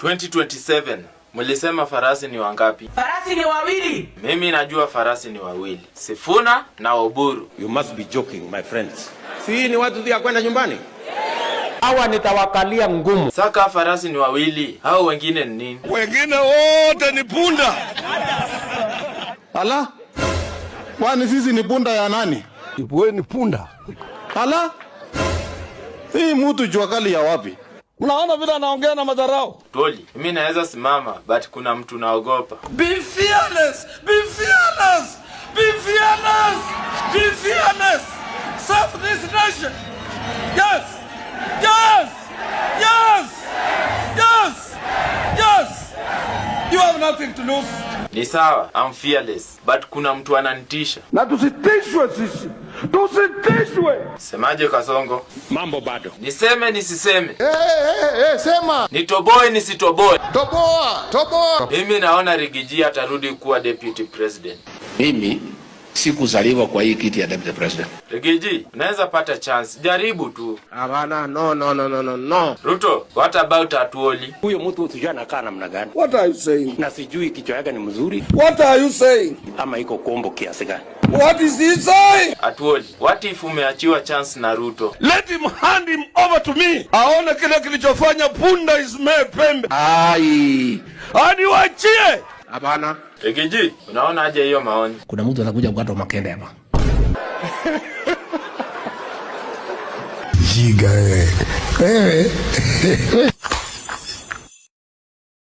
2027 mlisema farasi ni wangapi? Farasi ni wawili. Mimi najua farasi ni wawili, Sifuna na Oburu. You must be joking, my friends. Si ni watu ya kwenda nyumbani? Hawa nitawakalia ngumu. Saka farasi ni wawili, hao wengine ni nini? Wengine wote ni punda. Ala, kwani sisi ni punda ya nani? Wewe ni punda. Ala, hii mutu jua kali ya wapi? Unaona vile anaongea na madharau. Toli, mimi naweza simama but kuna mtu naogopa. Be fearless, be fearless, be fearless, be fearless. Serve this nation. Yes, yes, yes, yes, yes. You have nothing to lose. Ni sawa, I'm fearless but kuna mtu ananitisha. Na tusitishwe sisi, tusitishwe. Semaje Kasongo? Mambo bado. Niseme nisiseme? Hey, hey, hey, sema. Nitoboe nisitoboe? Toboa, toboa. Mimi naona Riggy G atarudi kuwa deputy president. Mimi sikuzaliwa kwa hii kiti ya deputy president. Riggy G, unaweza pata chance, jaribu tu. Hapana, no, no, no, no, no, no. Ruto, what about Atwoli? Huyo mtu sijui anakaa namna gani. What are you saying? Na sijui kichwa yake ni mzuri What are you saying? ama iko kombo kiasi gani. What is he saying? Atwoli, what if umeachiwa chance na Ruto? Let him hand him over to me. Aone kile kilichofanya punda isimee pembe. Ai, Aniwachie. hapana. Riggy G, unaona aje hiyo maoni? Kuna mtu anakuja kukata makende hapa. Jiga wewe. Wewe.